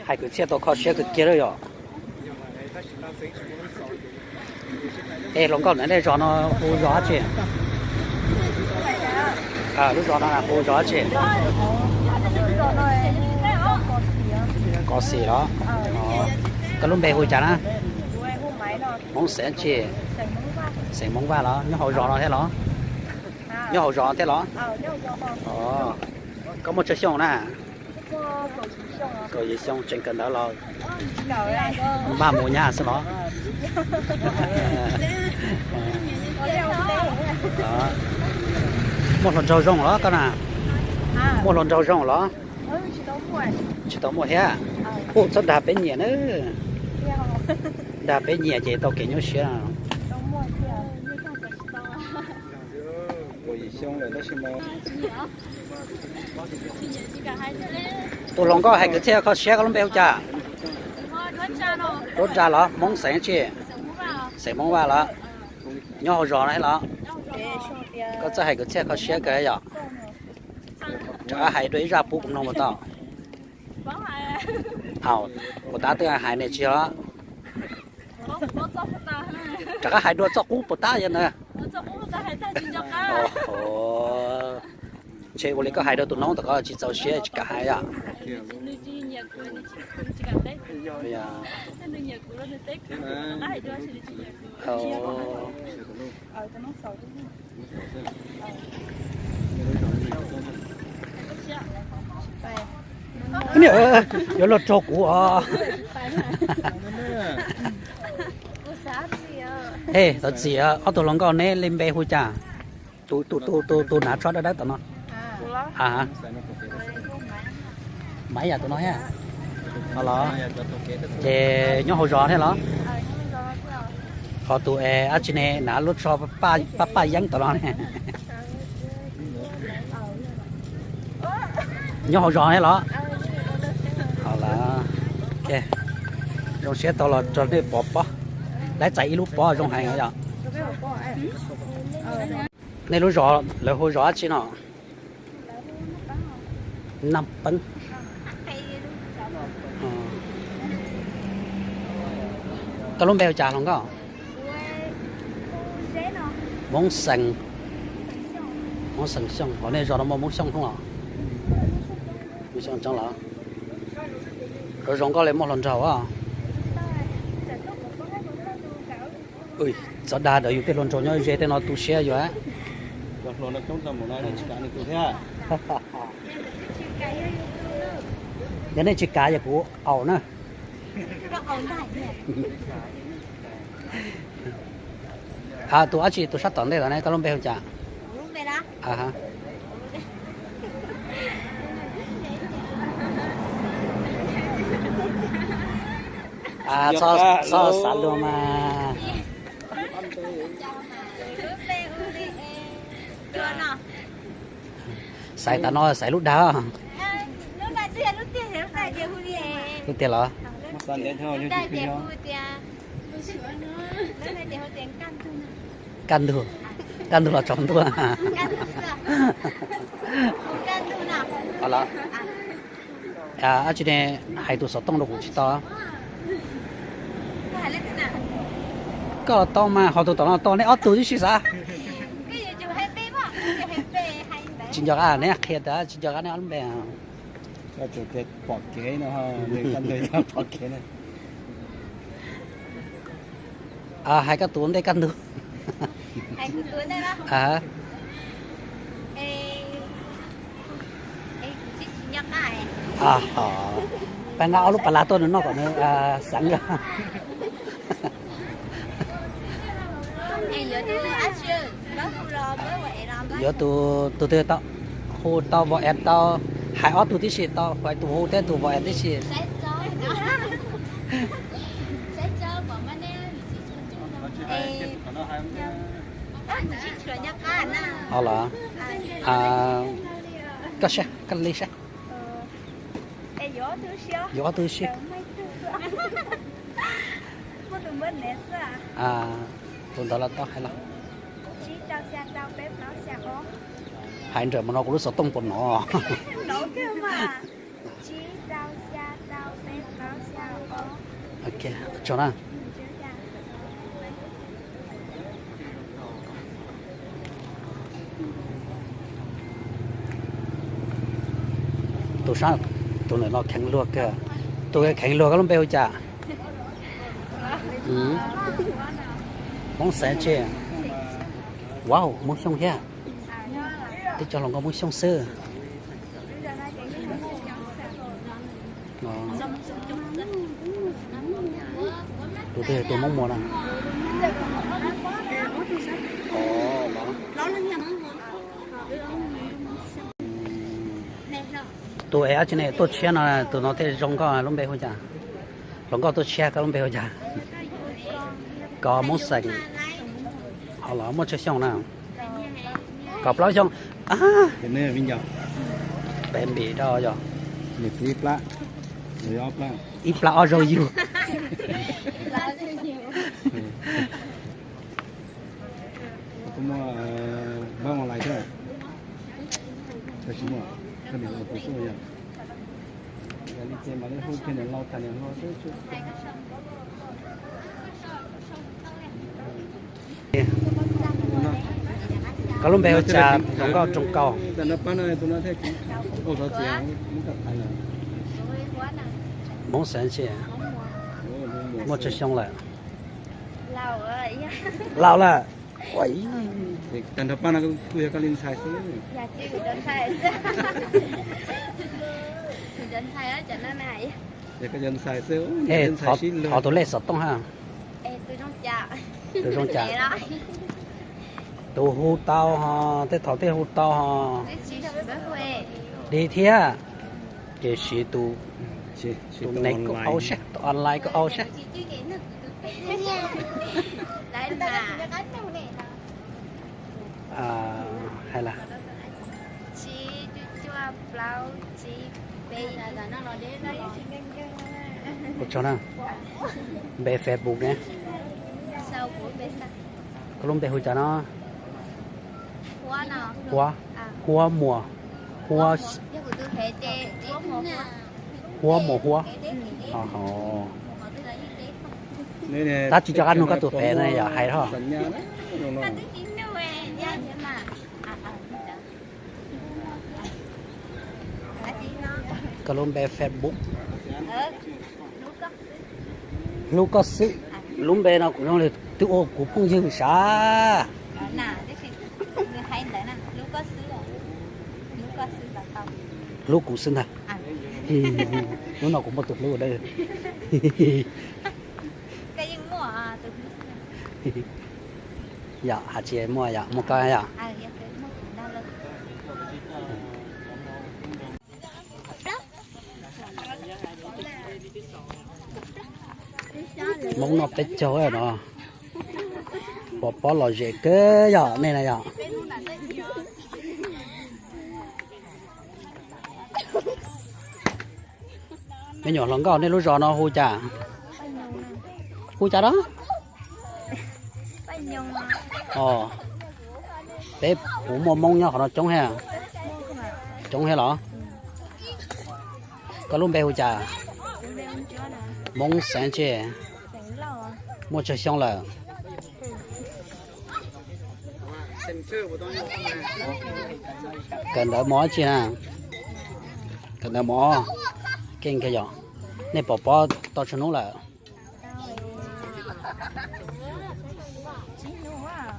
Hais kwv txhiaj tau kho siab kawg kiag lawm yom. Es hluas nkauj, nej zos no hu zos dab tsi? Lub zos no hu zos dab tsi? Kos Xis los? Koj lub npe hu cas na? Hmoob xeem dab tsi? Xeem Hmoob Vaj los? Nyob hauv zos no thiab los? Nyob hauv zos no thiab los? Koj muaj tsawg xyoo na? Kaum yim xyoo, tseem kawm ntawv los maj mus nyab xwb los? Muaj hluas nraug zoo los koj na? Muaj hluas nraug zoo los? Tsis tau muaj thiab. Hu txhob dag peb nyiam na. Dag peb nyiam ces tau kev nyuaj siab. Tus hluas nkauj hais kwv txhiaj kho siab, koj lub npe hu cas? Duab Ra los? Hmoob xeem dab tsi? Xeem Hmoob Vaj los? Nyob hauv zos no thiab los? Koj txawj hais kwv txhiaj kho siab kawg yom. Rov qab hais dua ib zaj pub kuv mloog puas tau? Puas tab twb hais ne tsis yog? Rov qab hais dua txoj qub puas tab yog ntawd. Ntshe ua li koj hais rau tus noob tom ko tsis txaus siab tsis kam hais yom. Yuav luag raug kuv os. Ej, thov txim, ob tug hluas nkauj neb li npe hu cas? Tus, tus, tus, tus hnav tsho dawb dawb tom no. Maiv yam tus no thiab. Los, ces nyob hauv zos thiab los? Ho tus es dab tsi ne hnav lub tsho paj paj yeeb tom no ne? Nyob hauv zos thiab los? Zoo siab tau los rau nej pov pob. Lawv txais ib lub pob zoo heev yom. Nej lub zos lawv hu zos dab tsi no? Naj Peeb. Koj lub npe hu cas hluas nkauj? Hmoob Xeem. Hmoob Xeem Xyooj, hos nej zos no muaj Hmoob Xyooj Hmoob los? Hmoob Xyooj Xyooj los? Zoo zoo nkauj li muaj hluas nraug os. Txhob dag ntawd, yus tej hluas nraug nyob ze tej no tu siab yus. Yog nej tsis kav yog kuv aus na. Tus dab tsi tus sab tom ntej tom ne, koj lub npe hu cas? Txhob xav luag mas. Xaiv tas no xaiv lub dag. Lub tiag los? Kaj ntug, kaj ntug los tsaus ntuj. Dab tsi ne, hais tus xov tooj rau kuv tsis tau. Koj tau mas, ho tus tom no tau, nej ob tug tib si xav. Tsis nco qab, neb qhia tas tsis nco qab neb ob lub npe. Pom kev no, pom kev. Hais koj tus ntej kaj ntug. Pab nqa ob lub pas las tuaj nws noj kom nws xeev. Yuav tus, tus twg tau hu tau vau es tau, hais ob tug tib si tau, hais tus hu thiab tus vau es tib si. Ho los, koj saib, koj li saib. Yuav ob tug si. Tus ntawd los tau hais los. Hais nrawm mus no kuv lub xov tooj puas nov. Tso na. Tus sab, tus no kheev luag, tus kheev luag koj lub npe hu cas? Hmoob xeev tsi? Wow, Hmoob Xyooj thiab. Twb cov hluas nkauj Hmoob Xyooj xwb. Tus twg tus Hmoob Muas na? Tus es dab tsi ne tuaj tshiab no, tus no thiaj zoo nkauj, lub npe hu cas? Hluas nkauj tuaj tshiab koj lub npe hu cas? Kos Hmoob xeem. Ho los muaj tsawg xyoo na? Kos plaub xyoo. Peb npis rau yog ib plab ob zaug yug. Koj lub npe hu cas? Hluas nkauj zoo nkauj. Hmoob xeev tsi? Muaj tsawg xyoo lawm? Laus lawm. Thov tus lej xov tooj ha. Tus zoo cas? Tus hu tau ho, tej thaum tej hu tau ho. Dig thiab. Ces siv tus, tus neeg kuj au sab, tus online kuj au sab. Hais lawm. Ua tsaug na. Npe Facebook ne? Koj lub npe hu cas no? Huab, Huab Muas, Huab, Huab Muas Huab. Tab tsis coj qab nug koj tus fev no yom, hais ho. Koj lub npe Facebook. Hlub koj xwb. Lub npe no kuv zoo li twb ua kuv phooj ywg sav. Hlub kuv xwb ntag. Hnub no kuv muaj tus hlub dawb. Yom, hais tsis muaj yom, muaj koj yom. Hmoob noj peb caug no. Pov pob lom zem kawg yom nej na yom. Me nyuam hluas nkauj, nej lub zos no hu cas? Hu cas da? Peb puas muaj Hmoob nyob qhov no coob thiab? Coob thiab los? Koj lub npe hu cas? Hmoob xeev tsi? Muaj tsawg xyoo lawm? Kawm ntawv mos dab tsi na? Kawm ntawv mos. Keej kawg yom. Nej pov pob tau tsawg hnub lawm?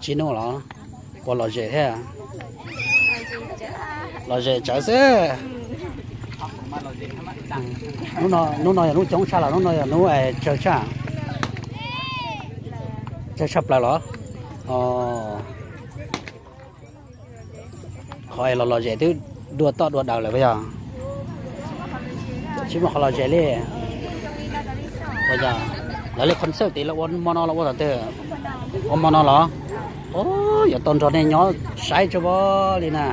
Tsib hnub los? Puas lom zem thiab? Lom zem tsawv xwb. Hnub no yog hnub coob tshaj los hnub no yog hnub tsawg tshaj? Tsawg tshaj plaws los? Qhov es los lom zem twb dua toj dua daws lawm puas yog? Tsis muaj qhov lom zem li. Puas yog? Lawv li concert tid lawv ua hmo no los ua tom twg? Ua hmo no los? Ov, yuav tau nrog nej nyob saib tso pov li na.